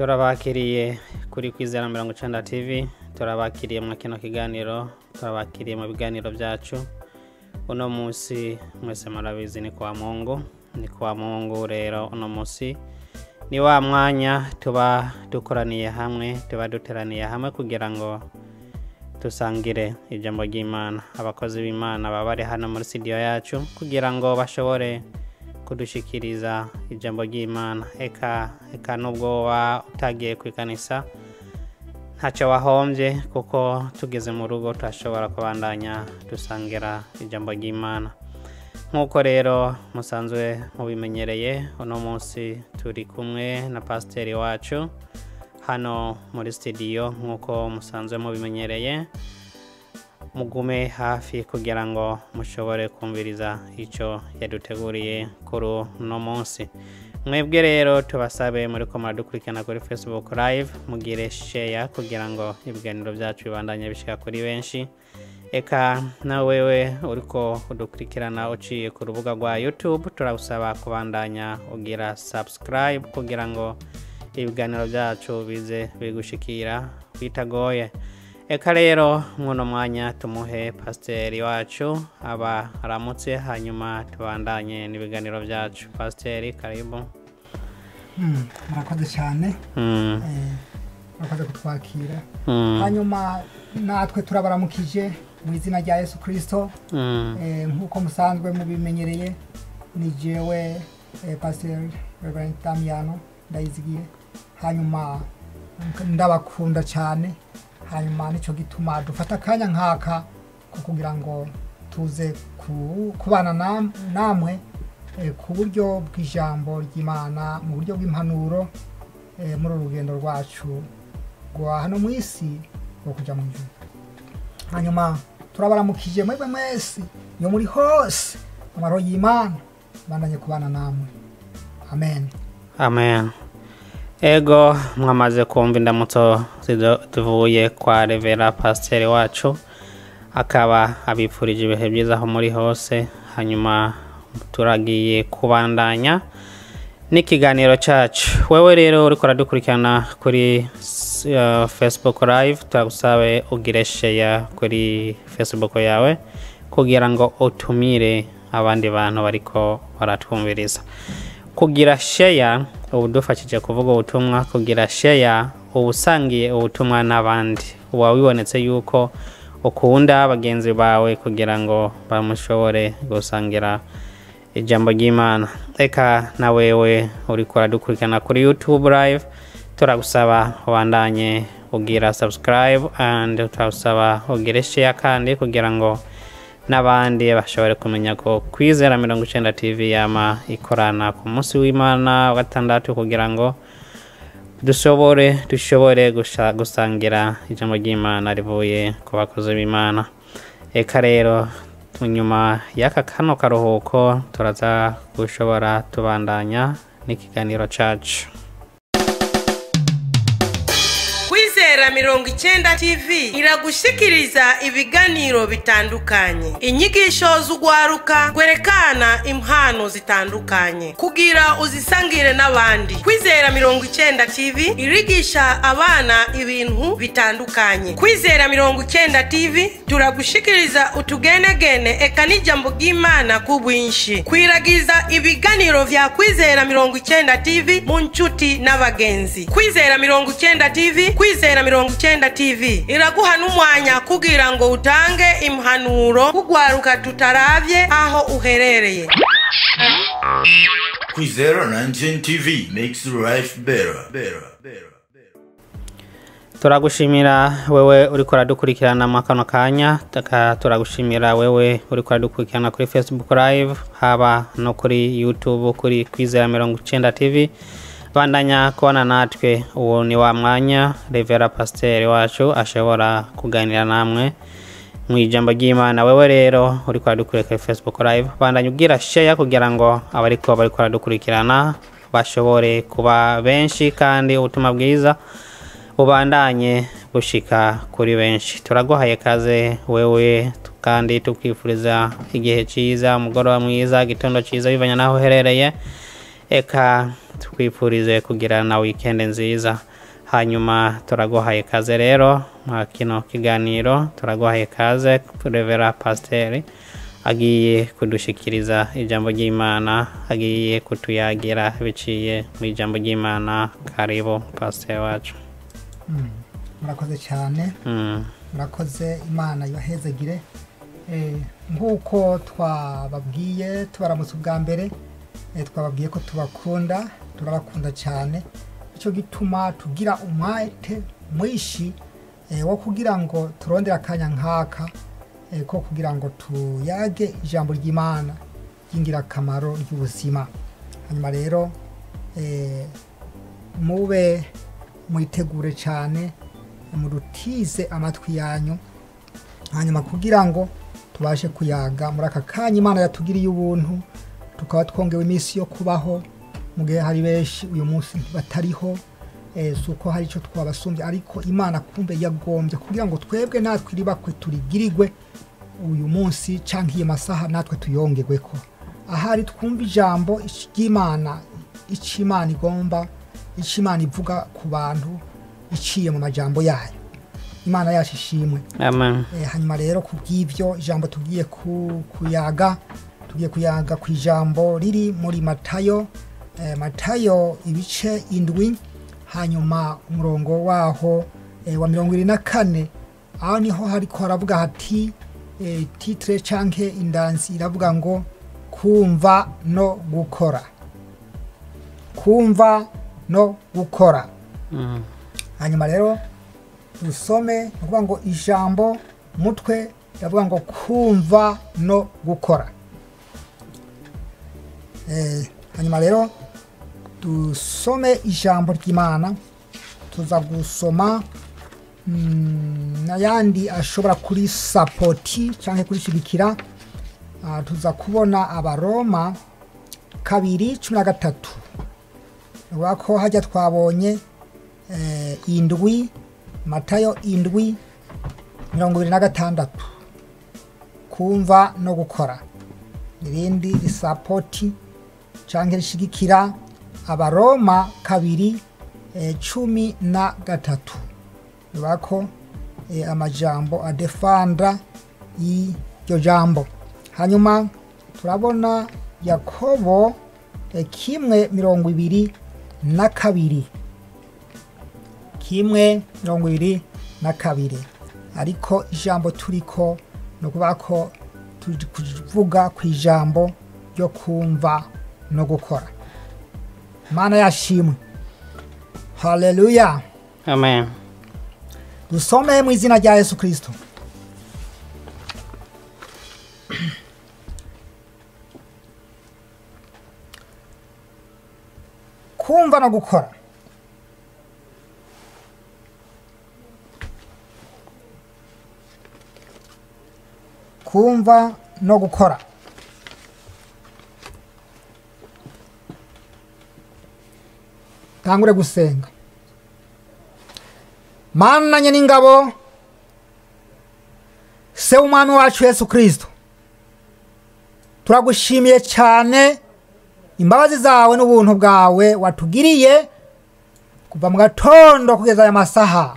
Turabakiriye kuri Kwizera 90 TV, turabakiriye mu kino kiganiro, turabakiriye mu biganiro byacu. Uno munsi mwese murabizi ni kwa Mungu, ni kwa Mungu. Rero uno munsi ni wa mwanya tuba dukoraniye hamwe, tuba duteraniye hamwe kugira ngo dusangire ijambo ry'Imana. Abakozi b'Imana baba bari hano muri studio yacu kugira ngo bashobore kudushikiriza ijambo ry'Imana. Eka nubwo woba utagiye ku ikanisa ntacyo wahombye, kuko tugeze mu rugo turashobora kubandanya dusangira ijambo ry'Imana. Nk'uko rero musanzwe mubimenyereye, uno munsi turi kumwe na pasiteri wacu hano muri studio. Nk'uko musanzwe mubimenyereye, mugume hafi kugira ngo mushobore kumviriza icyo yaduteguriye kuri uno munsi. Mwebwe rero tubasabe muri ko muradukurikirana kuri Facebook Live, mugire share kugira ngo ibiganiro byacu bibandanye bishika kuri benshi. Eka na wewe uriko udukurikirana uciye ku rubuga rwa YouTube, turagusaba kubandanya ugira subscribe kugira ngo ibiganiro byacu bize bigushikira bitagoye. Eka rero mwuno mwanya tumuhe pasiteri wacu aba aramutse, hanyuma tubandanye n'ibiganiro byacu. Pasiteri, karibu. Murakoze cyane. Murakoze kutwakira. Hanyuma natwe turabaramukije mu izina rya Yesu Kristo. Nk'uko musanzwe mubimenyereye, ni jewe Pastor Reverend Damiano Ndayizigiye. Hanyuma ndabakunda cyane. Hanyuma nicyo gituma dufata akanya nk'aka ko kugira ngo tuze kubana namwe ku buryo bw'ijambo ry'Imana, mu buryo bw'impanuro, muri uru rugendo rwacu rwa hano mu isi rwo kujya mu ijuru. Hanyuma turabaramukije mwebwe mwese iyo muri hose, amahoro y'Imana bandanye kubana namwe. Amen. Amen. Ego, mwamaze kumva indamutso tuvuye kwa Revera pasiteri wacu, akaba abifurije ibihe byiza aho muri hose. Hanyuma turagiye kubandanya n'ikiganiro cyacu. Wewe rero uriko uradukurikirana kuri Facebook Live, turagusabe ugire share kuri Facebook yawe kugira ngo utumire abandi bantu bariko baratwumviriza. Kugira share ubu dufashije kuvuga ubutumwa, kugira share ubu usangiye ubutumwa n'abandi, uba wibonetse yuko ukunda bagenzi bawe kugira ngo bamushobore gusangira ijambo ry'Imana. Eka na wewe uriko uradukurikirana kuri YouTube Live, turagusaba ubandanye ugira subscribe and turagusaba ugire share kandi kugira ngo n'abandi bashobore kumenya ko Kwizera 90 TV yama ikorana ku munsi w'Imana wa gatandatu kugira ngo dushobore gusangira ijambo ry'Imana rivuye ku bakozi b'Imana. Eka rero nyuma y'aka kano karuhuko turaza gushobora tubandanya n'ikiganiro cacu. Kwizera 90 TV iragushikiriza ibiganiro bitandukanye, inyigisho z'ugwaruka gwerekana impano zitandukanye kugira uzisangire n'abandi. Kwizera 90 TV irigisha abana ibintu bitandukanye. Kwizera 90 TV turagushikiriza utugenegene eka n'ijambo ry'Imana ku bwinshi. Kwiragiza ibiganiro vya Kwizera 90 TV mu nshuti n'abagenzi. Kwizera 90 TV, Kwizera 90 TV iraguha n'umwanya kugira ngo utange impanuro kugwaruka tutaravye aho uherereye. Kwizera 19 TV makes life better, better, better. Turagushimira wewe uriko uradukurikirana mu kano kanya, turagushimira wewe uriko uradukurikirana kuri Facebook Live haba no kuri YouTube kuri Kwizera 90 TV. Bandanya kubana natwe, uwo ni wa mwanya Revera pasiteri wacu ashobora kuganira namwe mu ijambo ry'Imana. Wewe rero uriko uradukurikira kuri Facebook Live, bandanya ugira share kugira ngo abariko bariko baradukurikirana bashobore kuba benshi kandi ubutumwa bwiza bubandanye gushika kuri benshi. Turaguhaye kaze wewe kandi tukwifuriza igihe cyiza, umugoroba mwiza, igitondo cyiza bivanye naho uherereye. Eka tukwifurize kugira na weekend nziza. Hanyuma turaguhaye kaze rero mwa kino kiganiro, turaguhaye kaze Revera Pasiteri agiye kudushikiriza ijambo ry'Imana, agiye kutuyagira biciye mu ijambo ry'Imana. Karibu Pasiteri wacu. Murakoze cyane. Murakoze, Imana ibahezagire. Nk'uko twababwiye tubaramutse ubwa mbere, twababwiye ko tubakunda, turabakunda cyane. Icyo gituma tugira umwete mwinshi wo kugira ngo turondere akanya nk'aka ko kugira ngo tuyage ijambo ry'Imana ry'ingirakamaro ry'ubuzima. Hanyuma rero mube mwitegure cyane, murutize amatwi yanyu, hanyuma kugira ngo tubashe kuyaga muri aka kanya Imana yatugiriye ubuntu, tukaba twongewe iminsi yo kubaho mu gihe hari benshi uyu munsi batariho. Si uko hari icyo twabasumbye, ariko Imana kumbe yagombye kugira ngo twebwe natwe iribakwe turigirigwe uyu munsi canke iyi masaha natwe tuyongerweko. Ahari twumva ijambo ry'Imana, icyo Imana igomba, icyo Imana ivuga ku bantu iciye mu majambo yayo. Imana yacu ishimwe. Amen. Hanyuma rero kubw'ivyo ijambo tugiye kuyaga, tugiye kuyaga ku ijambo riri muri Matayo, Matayo ibice 7, hanyuma umurongo waho wa 24. Aho niho hariko haravuga hati, titre canke indansi iravuga ngo kumva no gukora. Kumva no gukora. Hanyuma rero dusome, nukuvuga ngo ijambo mutwe ndavuga ngo kumva no gukora. Hanyuma rero dusome ijambo ry'Imana, tuza gusoma n'ayandi ashobora kuri sapoti canke kurishigikira. Tuza kubona Abaroma 2:13. Wako hajya twabonye 7, Matayo 7:26, kumva no gukora. Irindi risapoti canke rishigikira Abaroma 2:13. Wako amajambo adefanda y'iryo jambo. Hanyuma turabona Yakobo 1:22, 1:22. Ariko ijambo turiko no kuvuga ko turi kuvuga ku ijambo ryo kumva no gukora. Imana yashimwe. Haleluya. Amen. Dusome mu izina rya Yesu Kristo. Kumva no gukora. Kumva no gukora. Tangure gusenga. Mana nyeningabo, se umwami wacu Yesu Kristo, turagushimiye cyane imbabazi zawe n'ubuntu bwawe watugiriye kuva mu gatondo kugeza aya masaha,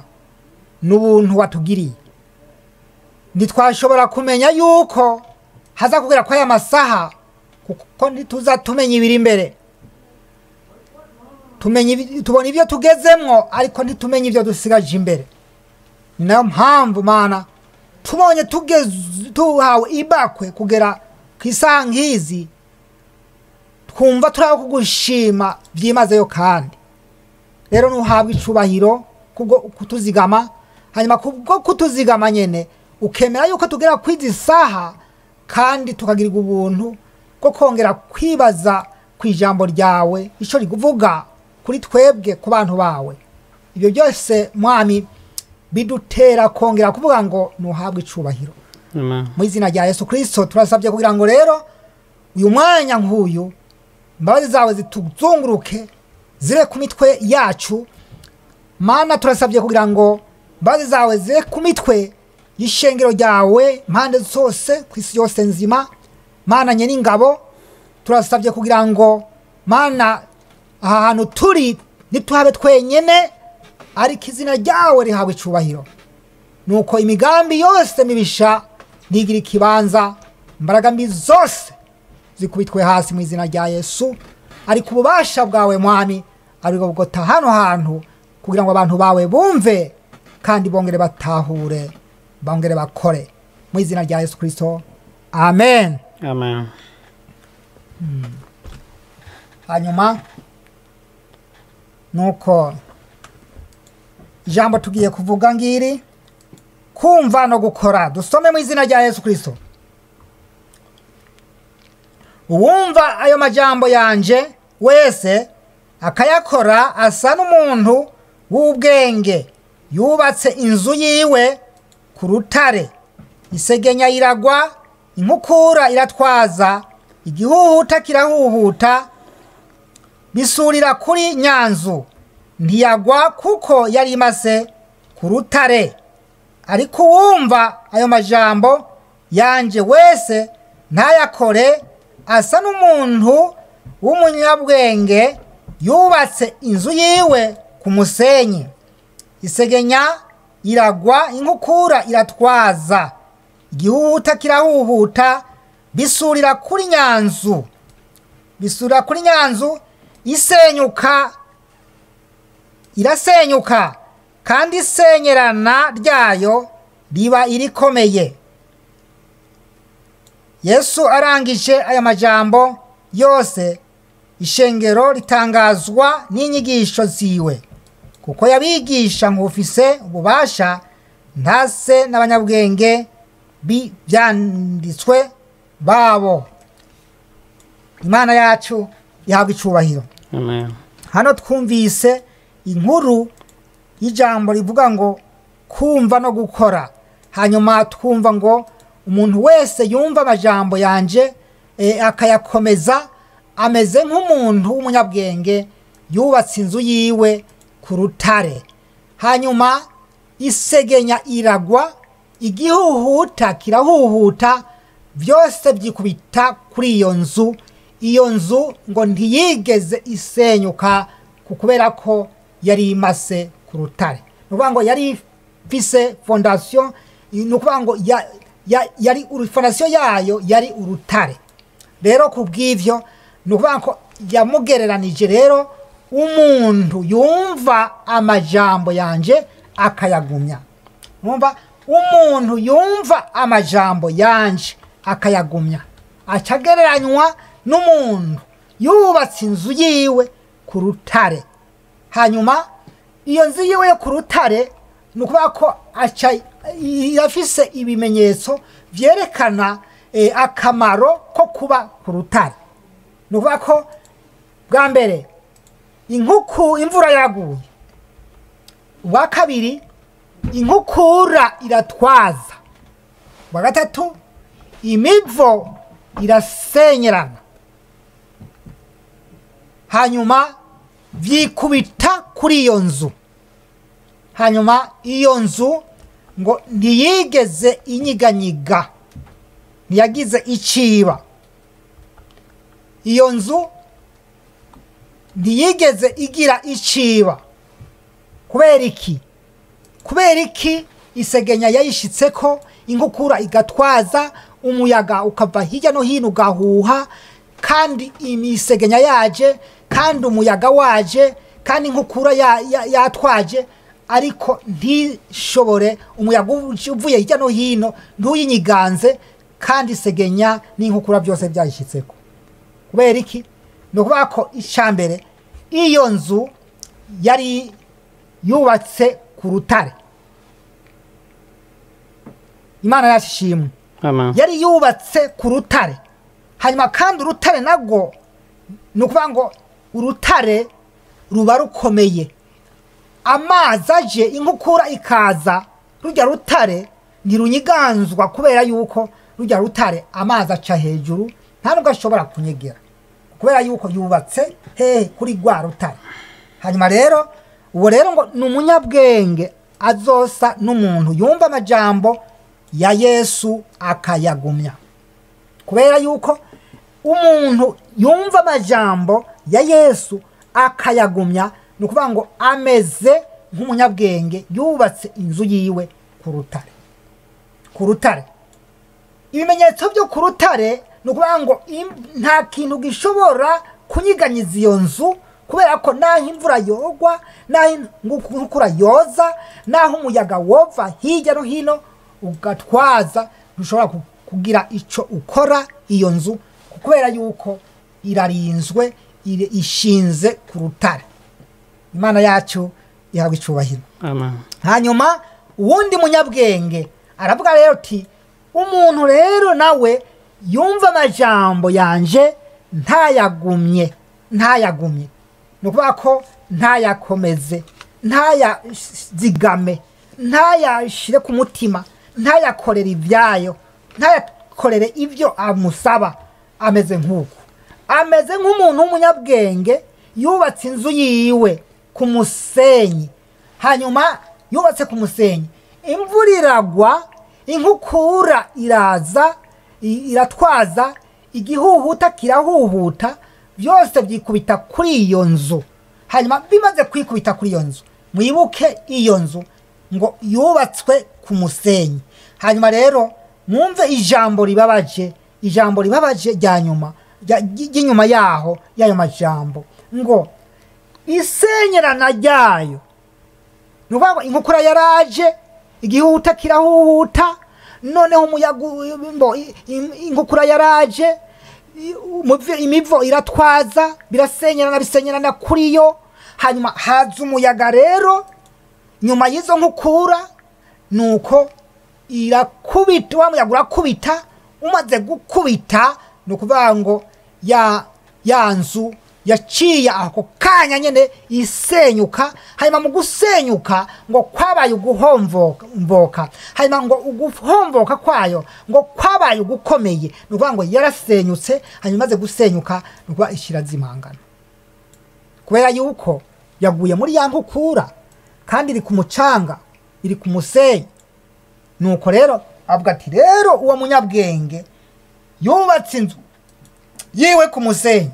n'ubuntu watugiriye. Ntitwashobora kumenya yuko haza kugera kwa aya masaha, kuko ntituza tumenya ibiri imbere. Tubona ibyo tugezemwo, ariko ntitumenye ibyo dusigaje imbere. Ni nayo mpamvu Mana tubonye tuhawe ibakwe kugera ku isaha nk'izi, twumva turaho kugushima byimazeyo. Kandi rero nuhabwa icubahiro kubwo kutuzigama, hanyuma kubwo kutuzigama nyene ukemera yuko tugera kwizi saha, kandi tukagirirwa ubuntu bwo kongera kwibaza ku ijambo ryawe ico rikuvuga kuri twebwe ku bantu bawe. Ibyo byose Mwami bidutera kongera kuvuga ngo nuhabwe icubahiro. Mu izina rya Yesu Kristo turasabye kugira ngo rero uyu mwanya nk'uyu imbabazi zawe zituzunguruke zire ku mitwe yacu. Mana turasabye kugira ngo imbabazi zawe zire ku mitwe y'ishengero ryawe impande zose ku isi yose nzima. Mana nyeningabo turasabye kugira ngo Mana aha hantu turi ntituhabe twenyene, Ariko izina ryawe rihawe icubahiro. Nuko imigambi yose mibisha ntigira ikibanza, imbaraga mbi zose zikubitwe hasi mu izina rya Yesu. Ariko ububasha bwawe Mwami ariko bugota hano hantu, kugira ngo abantu bawe bumve kandi bongere batahure, bongere bakore mu izina rya Yesu Kristo, amen. Amen. Hanyuma nuko ijambo tugiye kuvuga ngiri kumva no gukora. Dusome mu izina rya Yesu Kristo. Uwumva ayo majambo yanje wese akayakora asa n'umuntu w'ubwenge yubatse inzu yiwe ku rutare. Isegenya iragwa, inkukura iratwaza, igihuhuta kirahuhuta, bisurira kuri nyanzu, ntiyagwa kuko yari imaze ku rutare. Ariko uwumva ayo majambo yanje wese ntayakore asa n'umuntu w'umunyabwenge yubatse inzu yiwe ku musenyi. Isegenya iragwa, inkukura iratwaza, igihuhuta kirahuhuta, bisurira kuri nyanzu, bisurira kuri nyanzu, isenyuka, irasenyuka, kandi isenyerana ryayo riba irikomeye. Yesu arangije aya majambo yose, ishengero ritangazwa n'inyigisho ziwe, kuko yabigisha nk'ufise ububasha, ntase n'abanyabwenge byanditswe babo. Imana yacu ihabwa icubahiro. Amen. Hano twumvise inkuru y'ijambo rivuga ngo kumva no gukora. Hanyuma twumva ngo umuntu wese yumva amajambo yanje akayakomeza ameze nk'umuntu w'umunyabwenge yubatse inzu yiwe ku rutare. Hanyuma isegenya iragwa, igihuhuta kirahuhuta, byose byikubita kuri iyo nzu. Iyo nzu ngo ntiyigeze isenyuka kubera ko yari imase ku rutare. Ni ukuvuga ngo yari ifise fondation, ni ukuvuga ngo yari fondation yayo yari urutare. Rero kubw'ivyo ni ukuvuga ko yamugereranije rero umuntu yumva amajambo yanje akayagumya. Mwumva, umuntu yumva amajambo yanje akayagumya acagereranywa n'umuntu yubatse inzu yiwe ku rutare. Hanyuma iyo nzu yiwe ku rutare ni ukuvuga ko irafise ibimenyetso vyerekana akamaro ko kuba ku rutare. Ni ukuvuga ko bwa mbere inkuku imvura yaguye, ubwa kabiri inkukura iratwaza, ubwa gatatu imivo irasenyerana, hanyuma vyikubita kuri iyo nzu. Hanyuma iyo nzu ngo ntiyigeze inyiganyiga, ntiyagize iciba. Iyo nzu ntiyigeze igira iciba. Kubera iki? Kubera iki isegenya yayishitseko, inkukura igatwaza, umuyaga ukava hirya no hino ugahuha, kandi imisegenya yaje, kandi umuyaga waje, kandi inkukura yatwaje, ariko ntishobore, umuyaga uvuye hirya no hino ntuyinyiganze, kandi isegenya n'inkukura byose byayishitseko. Kubera iki? Ni ukuvuga ko icambere iyo nzu yari yubatse ku rutare. Imana yacu ishimwe. Yari yubatse ku rutare. Hanyuma kandi urutare nabwo ni ukuvuga ngo urutare ruba rukomeye. Amazi aje, inkukura ikaza, rujya rutare ntirunyiganzwa kubera yuko rujya rutare amazi aca hejuru nta nubwo ashobora kunyegera, kubera yuko yubatse hehe kuri rwa rutare. Hanyuma rero uwo rero ngo ni umunyabwenge azosa n'umuntu yumva amajambo ya Yesu akayagumya. Kubera yuko umuntu yumva amajambo ya Yesu akayagumya, ni ukuvuga ngo ameze nk'umunyabwenge yubatse inzu yiwe ku rutare. Ku rutare, ibimenyetso byo ku rutare ni ukuvuga ngo nta kintu gishobora kunyiganyiza iyo nzu, kubera ko naho imvura yogwa, naho inkukura yoza, naho umuyaga wova hirya no hino ugatwaza, ntushobora kugira icyo ukora iyo nzu, kubera yuko irarinzwe, ishinze ku rutare. Imana yacu ihabwa icubahiro. Amen. Hanyuma uwundi munyabwenge aravuga rero ati umuntu rero nawe yumva amajambo yanje ntayagumye, ntayagumye, ni ukuvuga ko ntayakomeze, ntayazigame, ntayashire ku mutima, ntayakorere ibyayo, ntayakorere ibyo amusaba, ameze nk'uko ameze nk'umuntu w'umunyabwenge yubatse inzu yiwe ku musenyi. Hanyuma yubatse ku musenyi, imvura iragwa, inkukura iraza, iratwaza, igihuhuta kirahuhuta, byose byikubita kuri iyo nzu. Hanyuma bimaze kwikubita kuri iyo nzu, mwibuke iyo nzu ngo yubatswe ku musenyi. Hanyuma rero mwumve ijambo ribabaje, ijambo ribabaje rya nyuma, ry'inyuma yaho y'ayo majambo, ngo isenyerana ryayo. Ni ukuvuga ngo inkukura yaraje, igihuta kirahuhuta, noneho umuyaga inkukura yaraje, imivo iratwaza, birasenyerana, bisenyerana kuri yo. Hanyuma haza umuyaga rero nyuma y'izo nkukura, nuko irakubita, wa muyaga urakubita, umaze gukubita ni ukuvuga ngo ya nzu yaciye ako kanya nyene isenyuka. Hanyuma mu gusenyuka ngo kwabaye uguhomvoka, hanyuma ngo uguhomvoka kwayo ngo kwabaye ugukomeye, ni ukuvuga ngo yarasenyutse. Hanyuma imaze gusenyuka ni ukuvuga ishirazimangana, kubera yuko yaguye muri ya nkukura kandi iri ku mucanga, iri ku musenyi. Nuko rero avuga ati rero uwo munyabwenge yubatse inzu yiwe ku musenyi,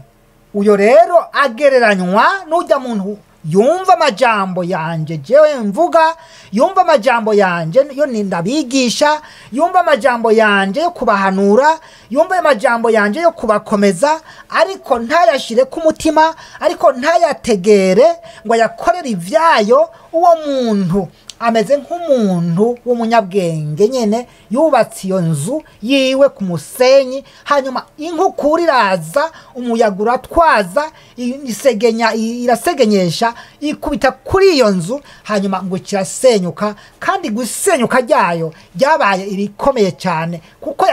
uyo rero agereranywa n'ujya muntu yumva amajambo yanje jewe mvuga, yumva amajambo yanje yo ndabigisha, yumva amajambo yanje yo kubahanura, yumva amajambo yanje yo kubakomeza, ariko ntayashire ku mutima, ariko ntayategere ngo ayakorere ivyayo. Uwo muntu ameze nk'umuntu w'umunyabwenge nyene yubatse iyo nzu yiwe ku musenyi. Hanyuma inkukura iraza, umuyaga uratwaza, isegenya, irasegenyesha, ikubita kuri iyo nzu, hanyuma ngo kirasenyuka. Kandi gusenyuka ryayo ryabaye irikomeye cyane, kuko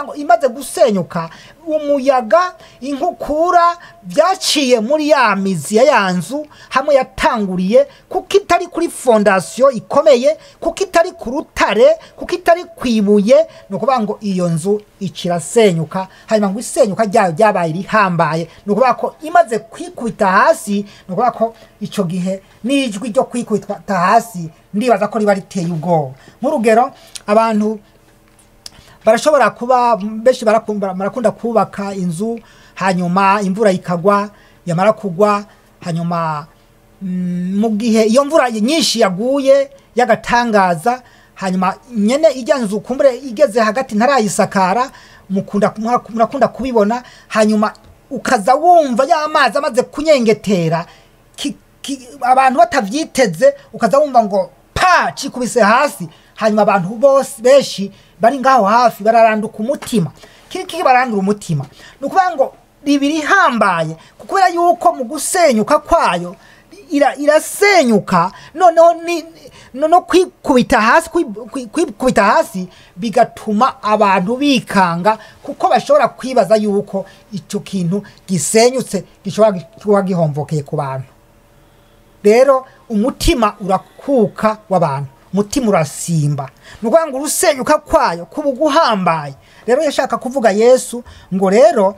ngo imaze gusenyuka umuyaga, inkukura byaciye muri ya mizi ya nzu hamwe yatanguriye, kuko itari kuri fondasiyo ikomeye, kuko itari ku rutare, kuko itari kwibuye, ni ukuvuga ngo iyo nzu ikirasenyuka. Hanyuma ngo isenyuka ryayo ryabaye rihambaye, ni ukuvuga ko imaze kwikubita hasi, ni ukuvuga ko icyo gihe n'ijwi ryo kwikubita hasi ndibaza ko riba riteye ubwoba. Nk'urugero abantu barashobora kuba benshi barakunda kubaka inzu, hanyuma imvura ikagwa, yamara kugwa, hanyuma mu gihe iyo mvura nyinshi yaguye yagatangaza, hanyuma nyene ijya nzu kumbure igeze hagati ntarayisakara, murakunda kubibona, hanyuma ukaza wumva ya mazi amaze kunyengetera, abantu batavyiteze, ukaza wumva ngo pa cikubise hasi. Hanyuma abantu bose benshi bari ngaho hafi bararanduka umutima. Kiki barandura umutima ni ukuvuga ngo ribiri hambaye, kubera yuko mu gusenyuka kwayo irasenyuka, noneho no kwikubita hasi, kwikubita hasi bigatuma abantu bikanga, kuko bashobora kwibaza yuko icyo kintu gisenyutse gishobora kuba gihomvokeye ku bantu. Rero umutima urakuka w'abantu, umutima urasimba, ni ukuvuga ngo urusenyuka kwayo kuba guhambaye. Rero yashaka kuvuga Yesu ngo rero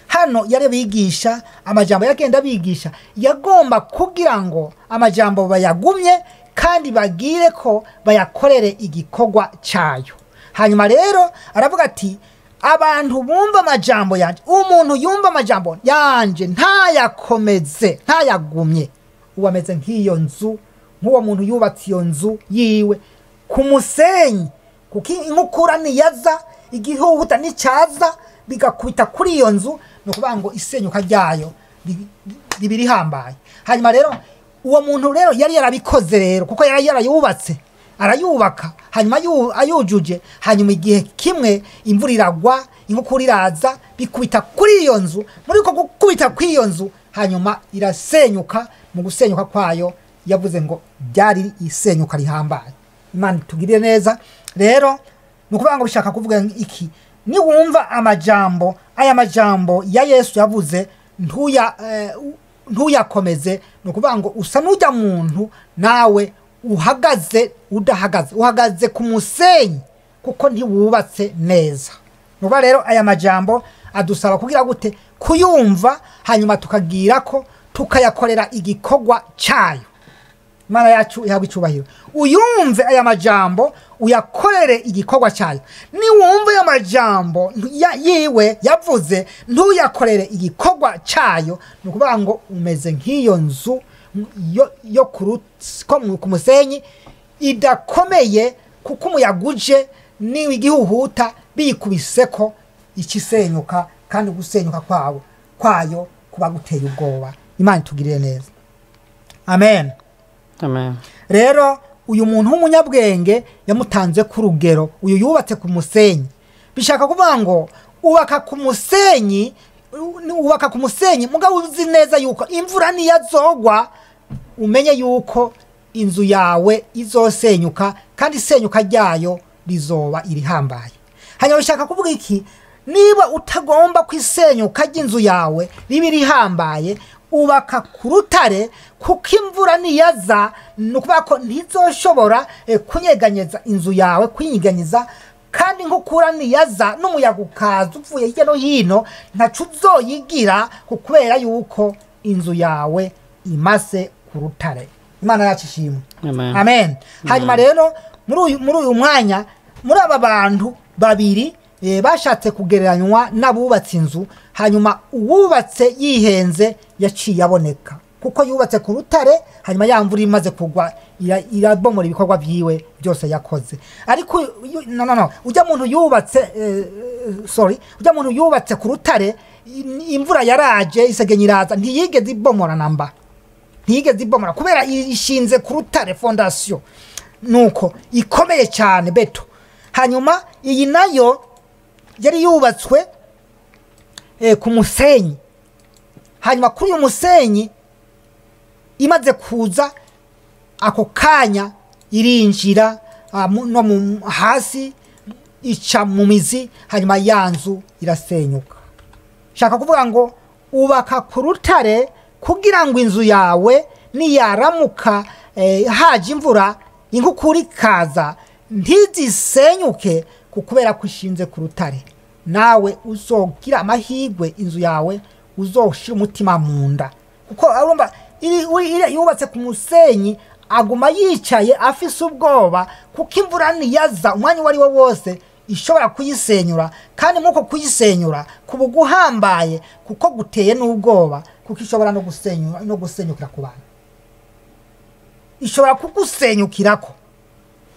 hano yari bigisha amajambo yagenda bigisha, yagomba kugira ngo amajambo bayagumye kandi bagire ko bayakorere igikorwa cyayo. Hanyuma rero aravuga ati abantu bumva amajambo yanje, umuntu yumva amajambo yanje ntayakomeze, ntayagumye, uwo ameze nk'iyo nzu, nk'uwo muntu yubatse iyo nzu yiwe ku musenyi, kuko inkukura niyaza, igihuhuta nicyaza bigakubita kuri iyo nzu, ni ukuvuga ngo isenyuka ryayo riba rihambaye. Hanyuma rero uwo muntu rero yari yarabikoze rero, kuko yari yarayubatse, arayubaka, hanyuma ayujuje, hanyuma igihe kimwe imvura iragwa, inkukura iraza, bikubita kuri iyo nzu. Muri uko gukubita kuri iyo nzu, hanyuma irasenyuka. Mu gusenyuka kwayo yavuze ngo byari isenyuka rihambaye. Imana itugirire neza. Rero ni ukuvuga ngo bishaka kuvuga iki? Niwumva amajambo aya majambo ya Yesu yavuze ntuyakomeze, ni ukuvuga ngo usa n'ujya muntu nawe uhagaze udahagaze, uhagaze ku musenyi kuko ntiwubatse neza. Nuba rero aya majambo adusaba kugira gute? Kuyumva, hanyuma tukagira ko tukayakorera igikorwa cyayo. Imana yacu ihabwa icyubahiro. Uyumve aya majambo uyakorere igikorwa cyayo. Niwumve aya majambo yiwe yavuze ntuyakorere igikorwa cyayo, ni ukuvuga ngo umeze nk'iyo nzu yo ku musenyi idakomeye, kuko umuyaga uje n'igihuhuta biyikubiseko ikisenyuka, kandi gusenyuka kwayo kuba guteye ubwoba. Imana itugirire neza. Amen. Amen. Rero uyu muntu w'umunyabwenge yamutanze ku rugero, uyu yubatse ku musenyi. Bishaka kuvuga ngo ubaka ku musenyi, ubaka ku musenyi mugabo uzi neza yuko imvura niyazogwa, umenye yuko inzu yawe izosenyuka, kandi isenyuka ryayo rizoba irihambaye. Hanyuma bishaka kuvuga iki? Niba utagomba kwisenyuka ry'inzu yawe ribe rihambaye, ubaka ku rutare, kuko imvura niyaza, ni ukuvuga ko ntizoshobora kunyeganyeza inzu yawe, kuyinyeganyiza, kandi inkukura niyaza n'umuyaga ukaza uvuye hirya no hino, ntaco uzoyigira, kubera yuko inzu yawe imaze ku rutare. Imana yacu ishimwe. Amen. Amen. Hanyuma rero muri uyu mwanya, muri aba bantu babiri bashatse kugereranywa n'abubatse inzu, hanyuma uwubatse yihenze yaciye aboneka, kuko yubatse ku rutare, hanyuma ya mvura imaze kugwa irabomora ibikorwa byiwe byose yakoze. Ariko no ujya muntu yubatse ujya muntu yubatse ku rutare, imvura yaraje isegenya iraza, ntiyigeze ibomora namba, ntiyigeze ibomora kubera ishinze ku rutare, fondation nuko ikomeye cyane beto. Hanyuma iyi nayo yari yubatswe ku musenyi. Hanyuma kuri uyu musenyi imaze kuza ako kanya irinjira no hasi, ica mu mizi, hanyuma ya nzu irasenyuka. Shaka kuvuga ngo ubaka ku rutare kugira ngo inzu yawe niyaramuka haje imvura, inkukura ikaza, ntizisenyuke, kubera ko ishinze ku rutare. Nawe uzogira amahirwe inzu yawe uzoshira umutima mu nda, kuko urumva yubatse ku musenyi aguma yicaye afise ubwoba, kuko imvura niyaza umwanya uwo ari wo wose ishobora kuyisenyura, kandi nk'uko kuyisenyura kuba guhambaye, kuko guteye n'ubwoba, kuko ishobora no gusenyura no gusenyukira ku bantu, ishobora kugusenyukirako.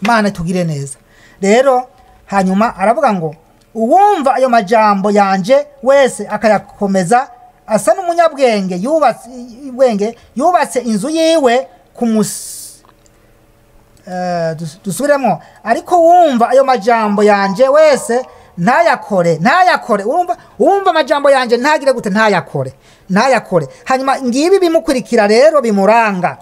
Imana itugire neza. Rero hanyuma aravuga ngo uwumva ayo majambo yanje wese akayakomeza asa n'umunyabwenge yubatse inzu yiwe ku dusubiremo. Ariko wumva ayo majambo yanje wese ntayakore, urumva wumva amajambo yanje ntagire gute, ntayakore. Hanyuma ngibi bimukurikira rero bimuranga.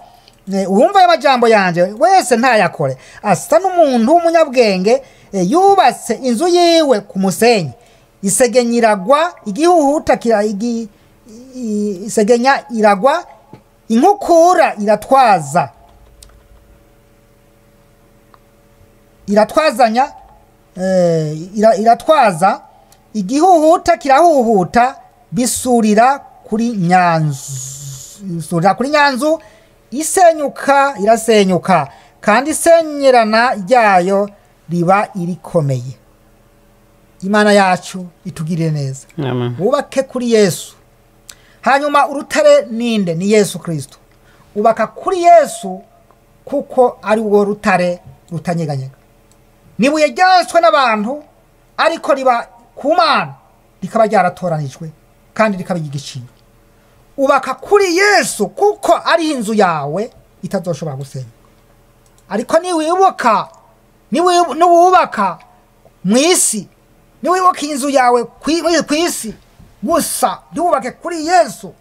Uwumva ayo majambo yanje wese ntayakore asa n'umuntu w'umunyabwenge yubatse inzu yiwe ku musenyi, isegenya iragwa, igihuhuta isegenya iragwa, inkukura iratwaza, iratwazanya, iratwaza, igihuhuta kirahuhuta, bisurira kuri nyanzu, isenyuka irasenyuka, kandi isenyerana ryayo riba irikomeye. Imana yacu itugirire neza. Amen. Wubake kuri Yesu. Hanyuma urutare ninde? Ni Yesu Kristo. Ubaka kuri Yesu, kuko ari wo rutare rutanyeganyega. Nibuye ryanswe n'abantu ariko riba ku Mana rikaba ryaratoranijwe kandi rikaba igiciro. Ubaka kuri Yesu kuko ari inzu yawe itazoshobora gusenyuka. Ariko niwibuka niwubaka mu isi, niwibuka inzu yawe ku isi gusa ntiwubake kuri Yesu,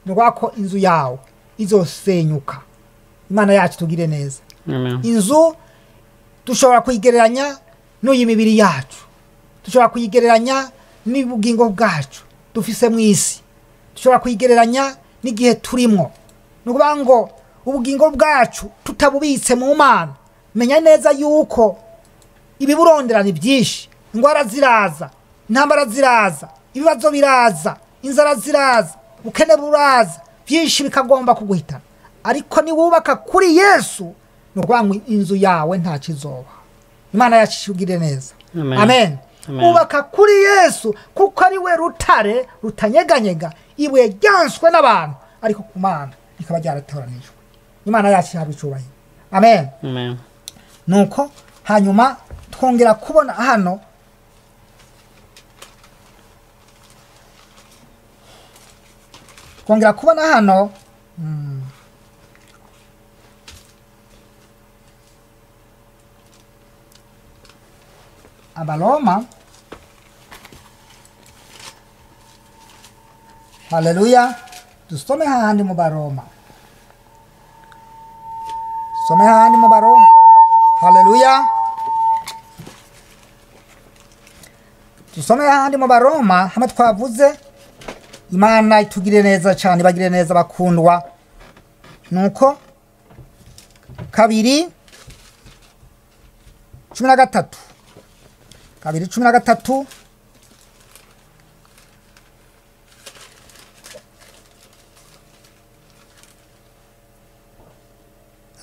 ni ko inzu yawe izosenyuka. Imana yacu tugire neza. Inzu dushobora kuyigereranya n'uyu mibiri yacu, dushobora kuyigereranya n'ubugingo bwacu dufise mu isi, dushobora kuyigereranya n'igihe turimo. Ni ukuvuga ngo ubugingo bwacu tutabubitse mu Mana, menya neza yuko ibiburondera ni byinshi. Ingwara ziraza, intambara ziraza, ibibazo biraza, inzara ziraza, ubukene buraza, byinshi bikagomba kuguhitana. Ariko niwubaka kuri Yesu, ni ukuvuga ngo inzu yawe ntacyo izoba. Imana yacu igire neza. Amen. Ubaka kuri Yesu kuko ari we rutare rutanyeganyega, ibuye ryanswe n'abantu ariko ku Mana rikaba ryaratoranijwe. Imana yacu ihabwe icyubahiro. Amen. Amen. Nuko hanyuma twongera kubona hano Abaroma. Haleluya. Dusome hahandi mu Baroma. Some hahandi mu Baroma. Haleluya. Dusome hahandi mu Baroma hamwe twavuze. Imana itugire neza cyane, bagire neza bakundwa. Nuko 2:13. 2:13.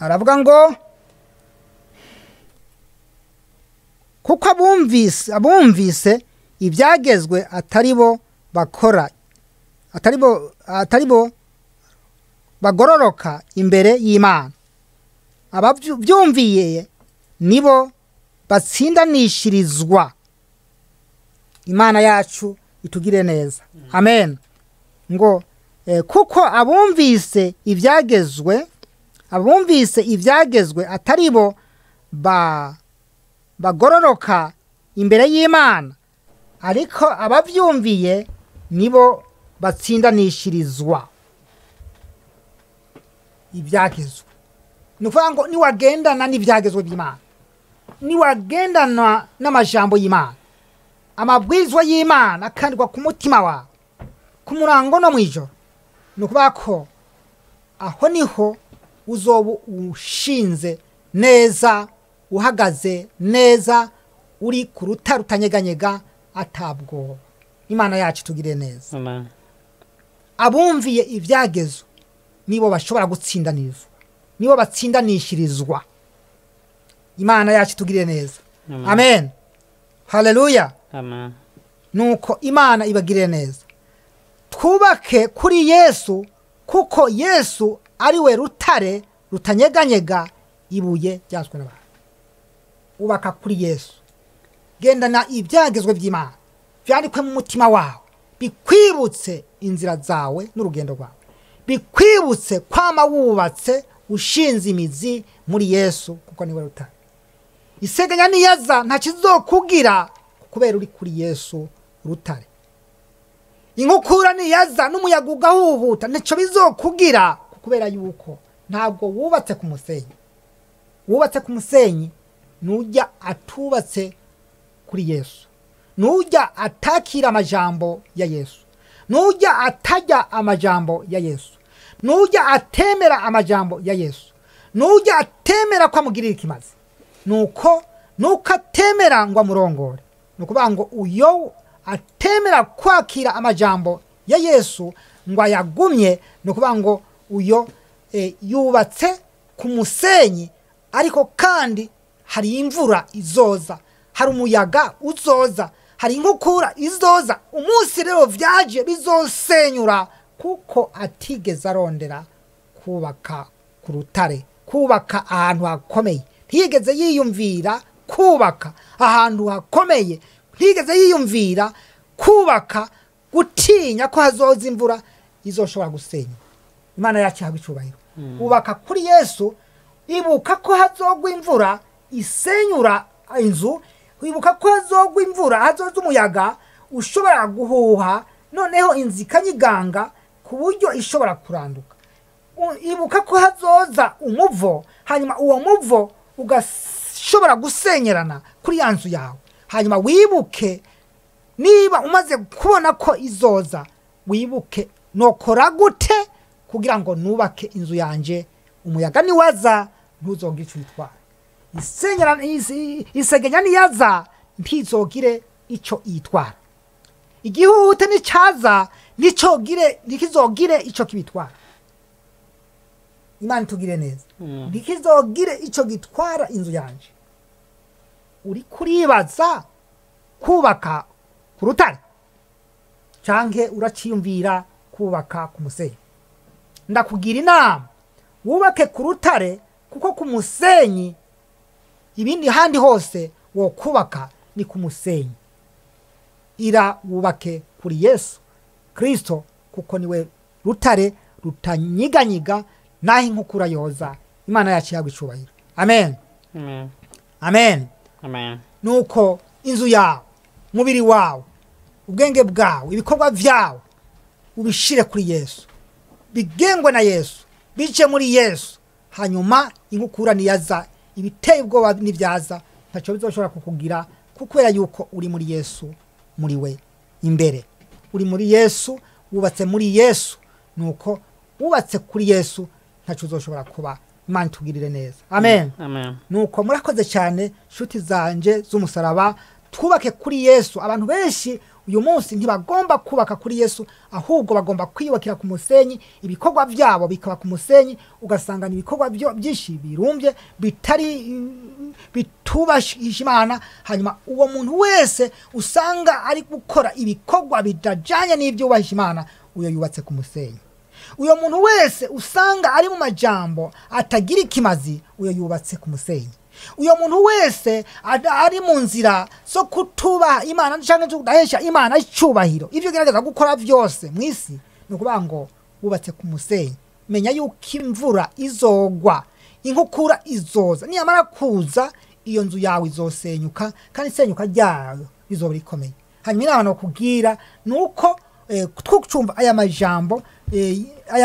Aravuga ngo kuko abumvise ibyagezwe atari bo bakora, atari bo bagororoka imbere y'Imana, ababyumviye nibo batsindanishirizwa. Imana yacu itugire neza. Amen. Ngo kuko abumvise ibyagezwe atari bo bagororoka imbere y'Imana, ariko abavyumviye nibo batsindanishirizwa ibyagezwe. Ni ukuvuga ngo niwagendana n'ibyagezwe by'Imana, niwagendana n'amajambo y'Imana, amabwirizwa y'Imana akandikwa ku mutima wawe ku murango no mw'ijoro, ni ukuvuga ko aho niho uzoba ushinze neza, uhagaze neza, uri ku rutare rutanyeganyega atabwoba. Imana yacu tugire neza. Amen. Abumviye ibyagezo nibo bashobora gutsindanizwa, nibo batsindanishirizwa. Imana yacu tugire neza. Amen. Haleluya. Amen. Nuko Imana ibagire neza. Twubake kuri Yesu kuko Yesu ari we rutare rutanyeganyega, ibuye ryazwe n'abantu. Ubaka kuri Yesu, gendana ibyagezwe by'Imana byandikwe mu mutima wawe, bikwibutse inzira zawe n'urugendo rwawe, bikwibutse kwama wubatse ushinze imizi muri Yesu kuko niwe rutare. Isegenya niyaza nta kizokugira kubera uri kuri Yesu rutare. Inkukura niyaza n'umuyaga ugahuhuta ntaco bizokugira kubera yuko ntabwo wubatse ku musenyi. Wubatse ku musenyi nujya atubatse kuri Yesu, nujya atakira amajambo ya Yesu, nujya atajya amajambo ya Yesu, nujya atemera amajambo ya Yesu, nujya atemera ko amugirira ikimazi, nuko atemera ngo amurongore. Nukuvuga ngo uyo atemera kwakira amajambo ya Yesu ngo ayagumye, nukuvuga ngo uyo yubatse ku musenyi, ariko kandi hari imvura izoza, hari umuyaga uzoza, hari inkukura izoza. Umunsi rero vyaje bizosenyura kuko atigeze arondera kubaka ku rutare, kubaka ahantu hakomeye, ntiyigeze yiyumvira kubaka ahantu hakomeye, ntiyigeze yiyumvira kubaka gutinya ko hazoza imvura izoshobora gusenya. Imana yacu ihabwe icubahiro. Ubaka kuri Yesu, ibuka ko hazogwa imvura isenyura inzu, ibuka ko hazogwa imvura, hazoza umuyaga ushobora guhuha noneho inzu ikanyiganga ku buryo ishobora kuranduka. Ibuka ko hazoza umuvo, hanyuma uwo muvo ugashobora gusenyerana kuri ya nzu yawe. Hanyuma wibuke, niba umaze kubona ko izoza, wibuke nokora gute kugira ngo nubake inzu yanje, umuyaga niwaza ntuzogire ico yitwara, isegenya niyaza ntizogire ico yitwara, igihute nicaza ntikizogire ico kibitwara. Imana itugire neza. Ntikizogire ico gitwara inzu yanje. Uri kuribaza kubaka ku rutare canke uraciyumvira kubaka ku musenyi? Ndakugira inama wubake ku rutare, kuko ku musenyi ibindi handi hose wo kubaka ni ku musenyi. Ira wubake kuri Yesu Kristo, kuko niwe rutare rutanyiganyiga naho inkukura yoza. Imana yacu ihabwe icubahiro. Amen. Amen. Amen. Amen. Nuko inzu yawe, umubiri wawe, ubwenge bwawe, ibikorwa vyawe ubishire kuri Yesu, bigengwe na Yesu, bice muri Yesu. Hanyuma inkukura niyaza, ibiteye ubwoba nivyaza, ntaco bizoshobora kukugira, kubera yuko uri muri Yesu, muri we imbere. Uri muri Yesu, wubatse muri Yesu. Nuko wubatse kuri Yesu, ntaco uzoshobora kuba. Imana itugirire neza. Amen. Amen. Nuko murakoze cyane shuti zanje z'umusaraba, twubake kuri Yesu. Abantu benshi uyu munsi ntibagomba kubaka kuri Yesu, ahubwo bagomba kwiyubakira ku musenyi, ibikorwa byabo bikaba ku musenyi, ugasanga ni ibikorwa byinshi birumbye bitari bitubashisha Imana. Hanyuma uwo muntu wese usanga ari gukora ibikorwa bidajanye n'ibyubahisha Imana, uyo yubatse ku musenyi. Uyo muntu wese usanga ari mu majambo atagira ikimazi, uyo yubatse ku musenyi. Uyo muntu wese ari mu nzira zo kutubaha Imana canke zo kudahesha Imana icubahiro, ivyo gerageza gukora vyose mw'isi, ni ukuvuga ngo wubatse ku musenyi. Menya yuko imvura izogwa, inkukura izoza, niyamara kuza iyo nzu yawe izosenyuka, kandi isenyuka ryayo rizoba rikomeye. Hanyuma inama nokubwira nuko twucumva aya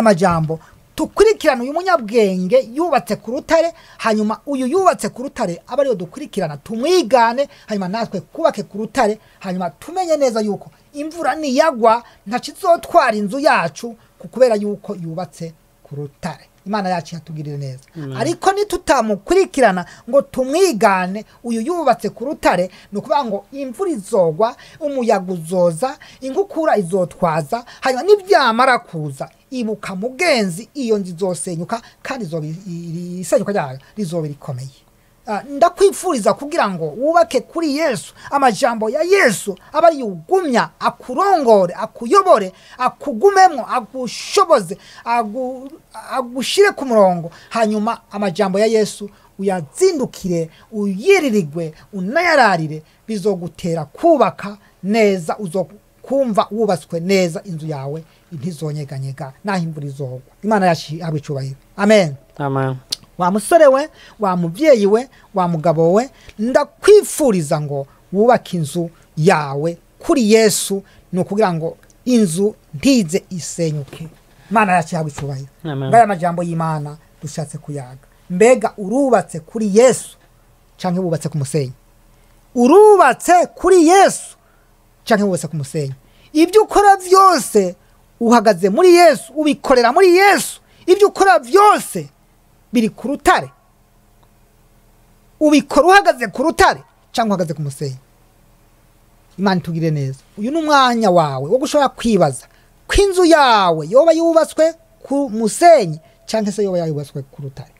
majambo tukurikirana uyu munyabwenge yubatse ku rutare. Hanyuma uyu yubatse ku rutare aba ariyo dukurikirana, tumwigane, hanyuma natwe kubake ku rutare. Hanyuma tumenye neza yuko imvura niyagwa ntacizotwara inzu yacu, kubera yuko yubatse ku rutare. Imana yacu yatugirire neza. Ariko nitutamukurikirana ngo tumwigane uyu yubatse ku rutare, ni ukuvuga ngo imvura izogwa, umuyaga uzoza, inkukura izotwaza. Hanyuma nibyamara kuza, ibuka mugenzi, iyo nzu izosenyuka, kandi isenyuka ryayo rizoba rikomeye. Ndakwifuriza kugira ngo wubake kuri Yesu, amajambo ya Yesu aba yugumya, akurongore, akuyobore, akugumemwo, agushoboze, agushire ku murongo. Hanyuma amajambo ya Yesu uyazindukire, uyiririgwe, unayararire, bizogutera kubaka neza, uzokumva wubatswe neza, inzu yawe ntizonyeganyega naho imvura izogwa. Imana yacu ihabwe icubahiro. Amen. Amen. Wa musore we, wa muvyeyi we, wa mugabo we, ndakwifuriza ngo wubake inzu yawe kuri Yesu, ni ukugira ngo inzu ntize isenyuke. Imana yacu ihabwe icubahiro. Ngaya majambo y'Imana dushatse kuyaga. Mbega urubatse kuri Yesu canke wubatse ku musenyi? Urubatse kuri Yesu canke wubatse ku musenyi? Ibyo ukora vyose uhagaze muri Yesu, ubikorera muri Yesu. Ibyo ukora vyose biri ku rutare. Ubikora uhagaze ku rutare cyangwa uhagaze ku musenyi? Imana itugire neza. Uyu ni umwanya wawe wo gushobora kwibaza ko inzu yawe yoba yubatswe ku musenyi cyangwa se yoba yubatswe ku rutare.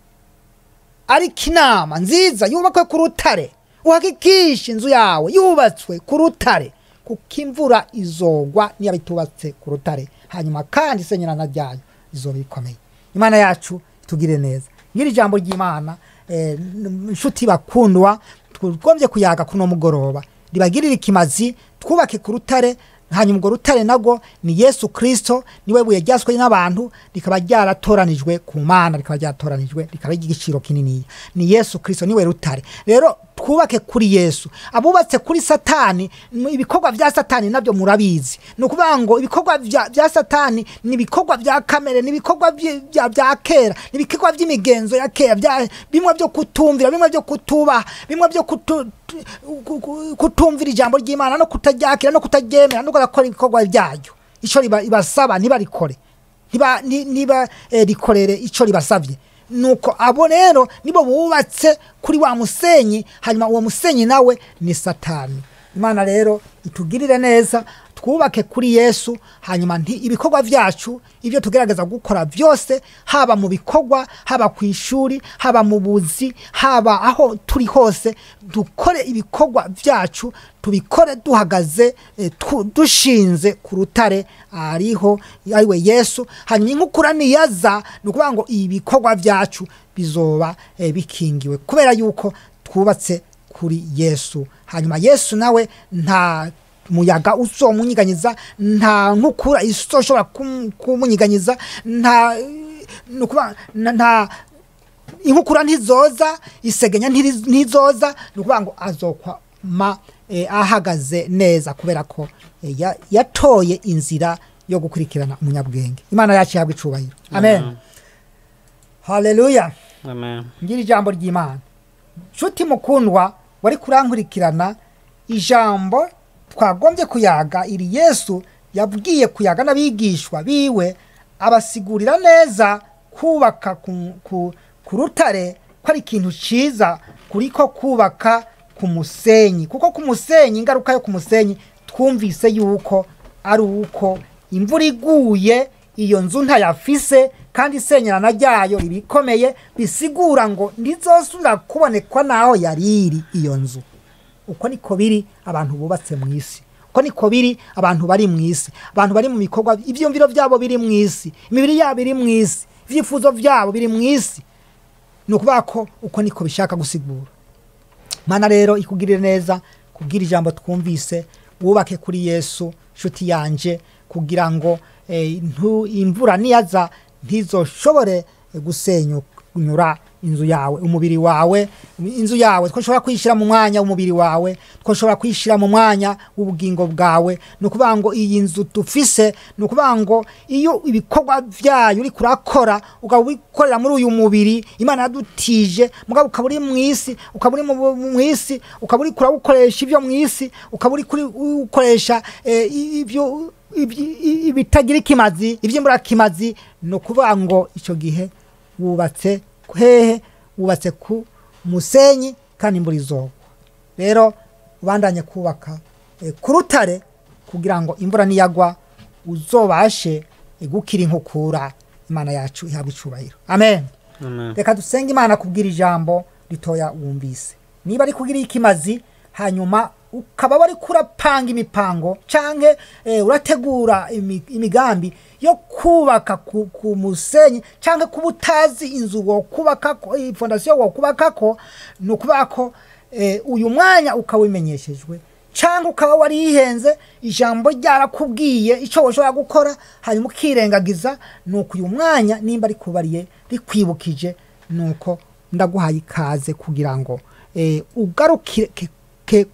Ariko inama nziza, yubakwe ku rutare, uhakikishe inzu yawe yubatswe ku rutare, kuko imvura izogwa niba itubatse ku rutare, hanyuma kandi isenyerana ryayo izoba rikomeye. Imana yacu itugire neza. Ngiri ijambo ry'Imana, inshuti bakundwa, tugombye kuyaga kuno mugoroba ribagirira ikimazi. Twubake ku rutare, hanyuma urwo rutare nagwo ni Yesu Kristo, niwe buye ryaswe n'abantu rikaba ryaratoranijwe ku Mana, rikaba ryaratoranijwe rikaba igiciro kinini. Ni Yesu Kristo, niwe rutare. Rero twubake kuri Yesu. Abubatse kuri Satani, ibikorwa vya Satani nabyo murabizi. Ni ukuvuga ngo ibikorwa vya Satani ni ibikorwa vya kamere, ni ibikorwa vya kera, ni ibikorwa vy'imigenzo ya kera, bimwe byo kutumvira, bimwe byo kutubaha, bimwe byo kutumvira ijambo ry'Imana no kutaryakira no kutaryemera no kudakora ibikorwa byayo. Ico ibasaba ntibarikore, niba rikorere ico ribasavye. Nuko abo rero nibo bubatse kuri wa musenyi, hanyuma uwo musenyi nawe ni Satani. Imana rero itugirire neza, twubake kuri Yesu, hanyuma ibikorwa vyacu ibyo tugerageza gukora byose, haba mu bikorwa, haba ku ishuri, haba mu buzi, haba aho turi hose, dukore ibikorwa vyacu, tubikore duhagaze, dushinze ku rutare ariho ariwe Yesu. Hanyuma inkukura niyaza, ni ukuvuga ngo ibikorwa vyacu bizoba bikingiwe kubera yuko twubatse kuri Yesu. Hanyuma Yesu nawe nta muyaga uzomunyiganyiza, nta nkukura izoshobora kumunyiganyiza, nta nta inkukura ntizoza, isegenya ntizoza. Ni ukuvuga ngo azokwama ahagaze neza kubera ko yatoye inzira yo gukurikirana umunyabwenge. Imana yacu ihabwe icubahiro. Amen. Haleluya. Amen. Ngira ijambo ry'Imana. Nshuti mukundwa wari kurankurikirana, ijambo twagombye kuyaga iri Yesu yabwiye kuyaga n'abigishwa biwe, abasigurira neza kubaka ku rutare ko ari ikintu ciza kuriko kubaka ku musenyi, kuko ku musenyi, ingaruka yo ku musenyi twumvise yuko ari uko imvura iguye iyo nzu ntayafise, kandi isenyerana ryayo ribikomeye, bisigura ngo ntizosubira kubonekwa naho yariri iyo nzu. Uko niko biri abantu bubatse mu isi, uko niko biri abantu bari mu isi, abantu bari mu bikorwa, ivyumviro byabo biri mu isi, imibiri yabo iri mu isi, ivyifuzo byabo biri mu isi. Ni ukuvuga ko uko niko bishaka gusigura. Mana rero ikugirire neza kubwira ijambo twumvise, wubake kuri Yesu nshuti yanje, kugira ngo imvura niyaza ntizoshobore gusenyura inzu yawe, umubiri wawe, inzu yawe. Twoshobora kwishira mu mwanya w'umubiri wawe, twoshobora kwishira mu mwanya w'ubugingo bwawe. Ni ukuvuga ngo iyi nzu dufise, ni ukuvuga ngo iyo ibikorwa vyayo uri kurakora ukabikorera muri uyu mubiri Imana yadutije, mugabo ukaba uri mu isi, ukaba uri mu isi, ukaba uri kurawukoresha ivyo mu isi, ukaba uri kukoresha ibyo ibitagira ikimazi, ivy'imbura kimazi. No kuvuga ngo ico gihe wubatse hehe? Wubatse ku musenyi kandi imvura izogwa. Rero ubandanye kubaka ku rutare kugira ngo imvura niyagwa uzobashe gukira inkukura. Imana yacu ihabwe icubahiro. Amen. Amen. Reka dusenge Imana kubwira ijambo ritoya wumvise, niba ari kugira ikimazi, hanyuma ukaba wari kurapanga imipango canke urategura imigambi yo kubaka ku musenyi, canke kuba utazi inzu wo kubaka, fondation wo kubakako, ni ukuvuga ko uyu mwanya ukawimenyeshejwe, canke ukaba warihenze ijambo ryarakubwiye ico woshobora gukora hanyuma ukirengagiza. Nuko uyu mwanya nimba rikubariye rikwibukije, nuko ndaguhaye ikaze kugira ngo ugarukire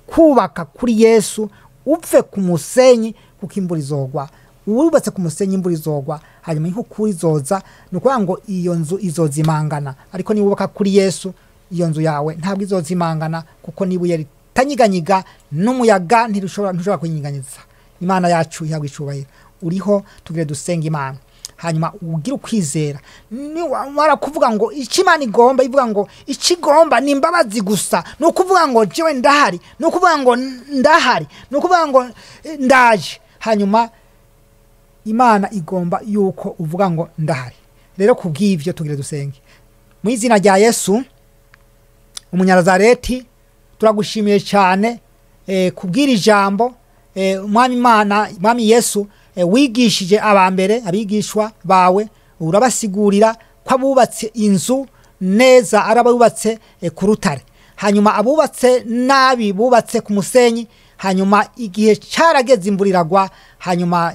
kubaka kuri Yesu, upfe ku musenyi, kuko imvura izogwa. Uwubatse ku musenyi imvura izogwa, hanyuma inkukura izoza. Ni ukuvuga ngo iyo nzu izozimangana, ariko niba wubaka kuri Yesu iyo nzu yawe ntabwo izozimangana, kuko n'ibuye ritanyiganyiga n'umuyaga ntushobora kunyiganyiza. Imana yacu ihabwe icubahiro. Uriho tugire dusenga Imana, hanyuma ugira ukwizera. Ni wara kuvuga ngo icyo Imana igomba, ivuga ngo icyo igomba ni imbabazi gusa. Ni ukuvuga ngo jewe ndahari, ni ukuvuga ngo ndahari, ni ukuvuga ngo ndaje. Hanyuma Imana igomba yuko uvuga ngo ndahari. Rero kubw'ivyo tugire dusenge. Mu izina rya Yesu Umunyanazareti, turagushimiye cyane kubwira ijambo Mwami Imana, Mwami Yesu, wigishije abambere abigishwa bawe, urabasigurira ko abubatse inzu neza ari abubatse ku rutare, hanyuma abubatse nabi bubatse ku musenyi. Hanyuma igihe carageze imvura iragwa, hanyuma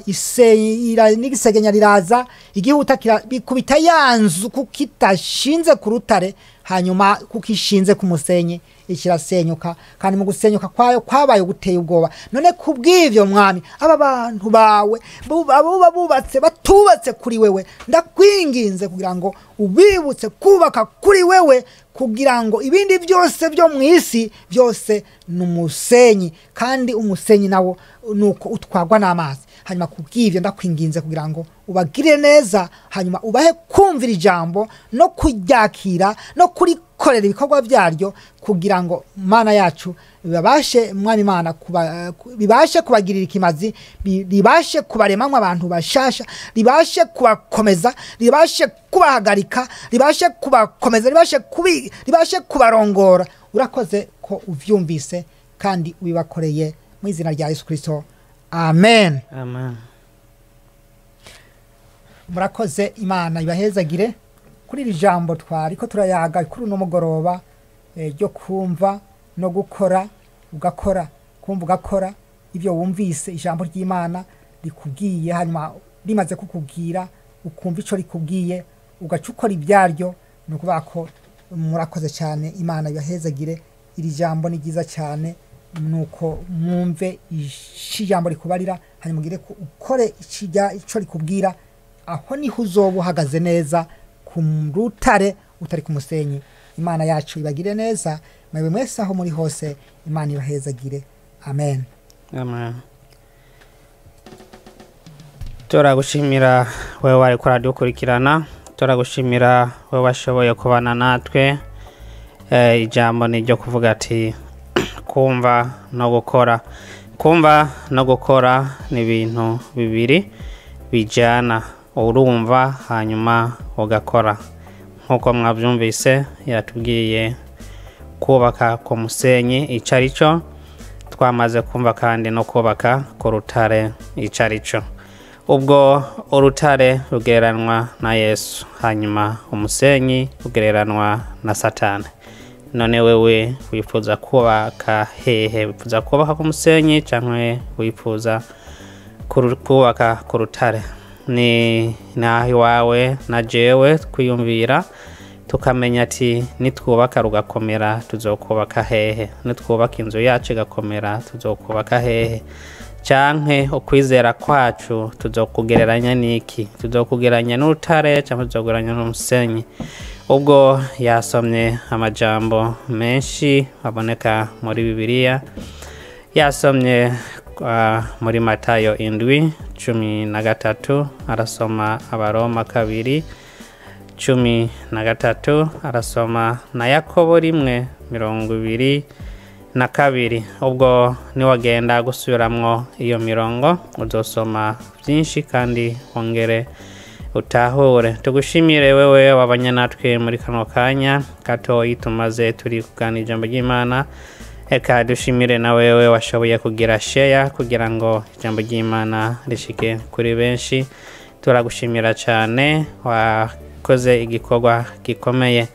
n'igisegenya riraza, igihuta bikubita ya nzu kuko itashinze ku rutare, hanyuma kuko ishinze ku musenyi ikirasenyuka, kandi mu gusenyuka kwayo kwabaye guteye ubwoba. None kubw'ivyo Mwami, aba bantu bawe abuba bubatse batubatse kuri wewe, ndakwinginze kugira ngo ubibutse kubaka kuri wewe, kugira ngo ibindi byose byo mu isi byose ni umusenyi, kandi umusenyi nawo nuko utwagwa n'amazi. Hanyuma kubw'ivyo ndakwinginze kugira ngo ubagirire neza, hanyuma ubahe kumvira ijambo no kuryakira no kurikorera ibikorwa byaryo, kugira ngo Mana yacu bibashe, Mwami Imana, bibashe kubagirira ikimazi, ribashe kubaremamwo abantu bashasha, ribashe kubakomeza, ribashe kubahagarika, ribashe kubakomeza, ribashe kubarongora. Urakoze ko uvyumvise kandi ubibakoreye mu izina rya Yesu Kristo, amen. Amen. Murakoze, Imana ibahezagire kuri iri jambo twariko turayaga kuri uno mugoroba, ryo kumva no gukora, ugakora, kumva ugakora ibyo wumvise ijambo ry'Imana rikubwiye, hanyuma rimaze kukubwira ukumva ico rikubwiye ugaca ukora ibyaryo. Ni ukuvuga ko murakoze cyane, Imana ibahezagire. Iri jambo ni ryiza cyane, nuko mwumve ijambo rikubarira, hanyuma ugire ko ukore ico rikubwira. Aho niho uzoba uhagaze neza ku rutare utari ku musenyi. Imana yacu ibagire neza mwebwe mwese aho muri hose, Imana ibahezagire. Amen. Amen. Turagushimira wewe wari kuradukurikirana, turagushimira wewe washoboye kubana natwe. Ijambo ni ryo kuvuga ati kumva no gukora. Kumva no gukora ni ibintu bibiri bijana, urumva hanyuma ugakora. Nkuko mwabyumvise yatubwiye kubaka ku musenyi ico arico, twamaze kumva kandi no kubaka ku rutare ico arico. Ubwo urutare rugereranwa na Yesu, hanyuma umusenyi ugereranwa na Satani. None wewe wifuza kubaka hehe? Wifuza kubaka ku musenyi canke wifuza kubaka ku rutare? Ni naho iwawe na jewe twiyumvira tukamenya ati nitwubaka rugakomera tuzokubaka hehe, nitwubaka inzu yacu igakomera tuzokubaka hehe, canke ukwizera kwacu tuzokugereranya niki? Tuzokugereranya n'urutare canke tuzokugereranya n'umusenyi? Ubwo yasomye amajambo menshi aboneka muri Bibiliya, yasomye muri Matayo 7:13, arasoma Abaroma 2:13, arasoma na Yakobo 1:22. Ubwo niwagenda gusubiramwo iyo mirongo uzosoma byinshi kandi wongere utahure. Tugushimire wewe wabanye natwe muri kano kanya gatoyi tumaze turi kuganira ijambo ry'Imana. Eka dushimire na wewe washoboye kugira share kugira ngo ijambo ry'Imana rishike kuri benshi. Turagushimira cyane, wakoze igikorwa gikomeye.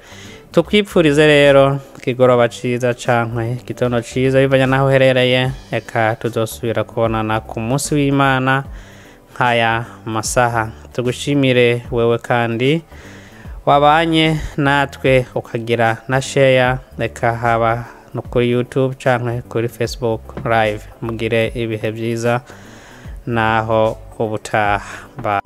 Tukwipfurize rero ikigoroba ciza canke igitondo ciza bivanye naho uherereye. Eka tuzosubira kubonana ku munsi w'Imana nk'aya masaha. Tugushimire wewe kandi wabanye natwe ukagira na share, reka haba no kuri YouTube canke kuri Facebook live. Mugire ibihe byiza naho ubutaha. Bye.